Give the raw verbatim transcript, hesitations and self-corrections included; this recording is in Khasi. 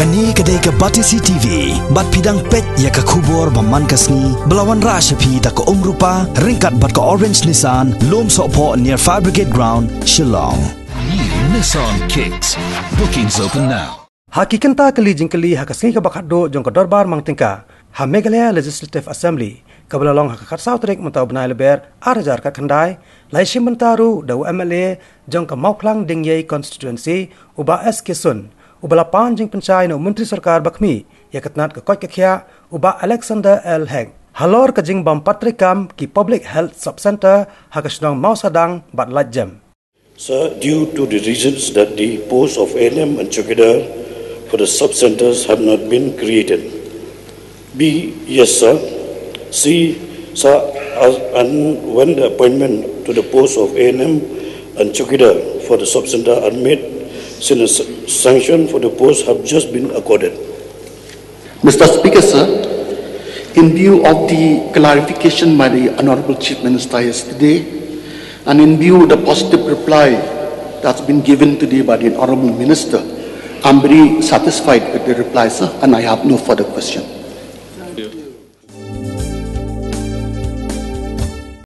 Kane ka dei ka Batesi T V, bad phi dang peit ïa ka khubor ba man ka sngi, ba la wanrah sha phi da ka Umrupa, ryngkat bad ka Orange Nissan, Lum Sohphoh near Fire Brigade Ground, Shillong. New Nissan Kicks. Bookings open now. Ha ki kynta kali jingkylli ha ka sngi kaba khatduh jong ka Dorbar Mang Tyngka ha Meghalaya Legislative Assembly, kaba la long ha ka khatsaw tarik mynta u bnai Lber ar hajar khatkhyndai, la ïashim bynta ruh da u M L A jong ka Mawphlang Diengiei Constituency, u Bah S K Sun, uba la pan jingpynshai na u Myntri Sorkar Bakhmih ïa ka tnat ka koit ka khiah, u Bah Alexander L Hek, halor ka jingbam pat treikam ki Public Health Sub Centre ha ka shnong Mawsadang bad Laitjem. Sir, due to the reasons that the post of A N M and Chowkidar for the sub-centers have not been created. B, yes, sir. C, sir, as and when the appointment to the post of A N M and Chowkidar for the sub-center are made, since the s- sanction for the post have just been accorded. Mister Speaker, sir, in view of the clarification by the Honorable Chief Minister yesterday, and in view of the positive reply that's been given today by the Honorable Minister, I'm very satisfied with the reply, sir, and I have no further question.